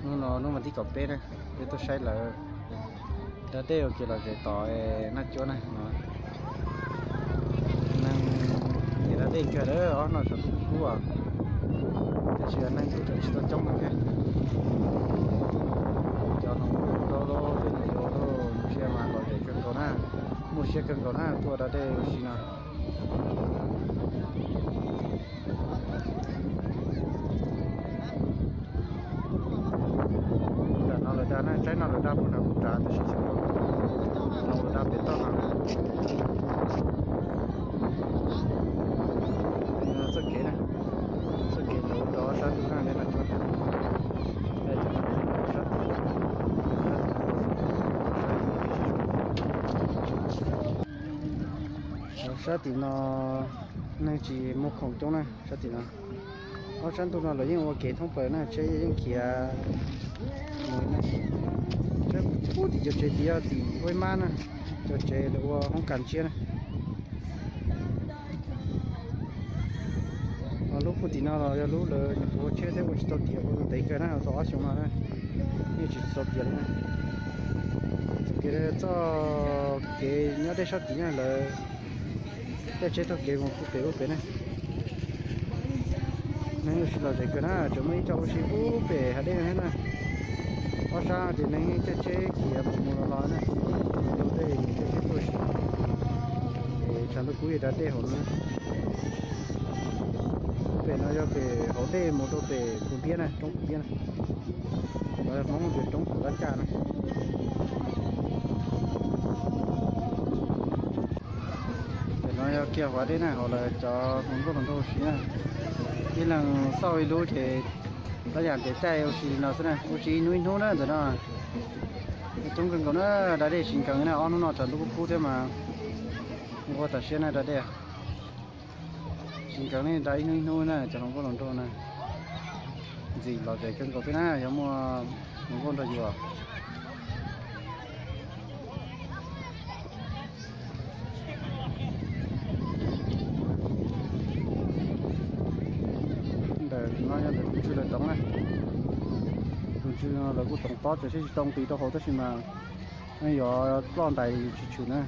Hnub no hnub vas thib kaum peb na, peb tuaj saib lawv da dej ua ke los zem tom Naj Cuab na no. Neeg nyiam da dej kawg lawm, ob hnub no tshav ntuj kub kub os, tiam sis neeg kuj tseem tsis tau coob heev thiab. Cov hluas nkauj hluas nraug los tej ntawd los ntsia mas lom zem kawg nkaus na, muaj siab kawg nkaus na, tuaj da dej ua si no. Nram no lawv da na, tsaib no lawv da puag nram kuv tsav tab sis xyov no lawv da pem toj no. Txoj kev na, txoj kev ntawd rov sab ntuj na, nej no cov, sab tim, sab tim, sab tim no neeg tsis muaj khoom coob na, sab tim no. Ob sab ntuj no lawv yeej ua kev thoob plaws na, tsheb yeej khiav mus na. Tsheb pub tim cov tsev tim, yog tim ua mab na, cov tsev lawv ua hoob kas tshiab na. Ho lub pug tim no los yog lub lawv nyuam qhuav ua tsheb thiab, ua tsis tau tiav, ua ntev kawg na, tau ob xyoos no na, yeej tsis tau tiav li na. Txoj kev, txoj kev nyob dej sab tim na, lawv caij tsheb taug kev mus pub pem ub pem na. Neeg ua si lom zem kawg na, tseem muaj ib co ua si pub pem hav dej thiab na. Ob sab ces neeg caij tsheb khiav mus mus los los na, tus dej caij tsheb tuaj si. Es tshav ntuj kub es da dej hauv no. Pem no yog pem hauv dej mus rau pem Phu Npiab na, roob Phu Npiab na. Cov Hmoob tias roob Phu Dab Caj na. Pem no yog kiag hav dej na, hauv lawv cov hluas nkauj hluas nraug ua si na. Ib leeg xauj ib lub ces tab yam tias caij ua si li no xwb na, ua si ib hnub ib hnub na ntawm no. Coob kawg nkaus na, da dej tsis nkees na, ob hnub no tshav ntuj kub kub thiab mas nqua tam siab na da dej. Tsis nkees ne, da ib hnub ib hnub na cov hluas nkauj hluas nraug na. Ntxim lom zem kawg nkaus thiab na, yog muaj hluas nkauj nrog yus. Ntawm no yog ntawm tus tswv lawv toov na. Tus tswv no lawv kuj toov tob tseem sib tsis tau nqis rau hauv tab sis mas yog ploj ntais tsis tshwm na.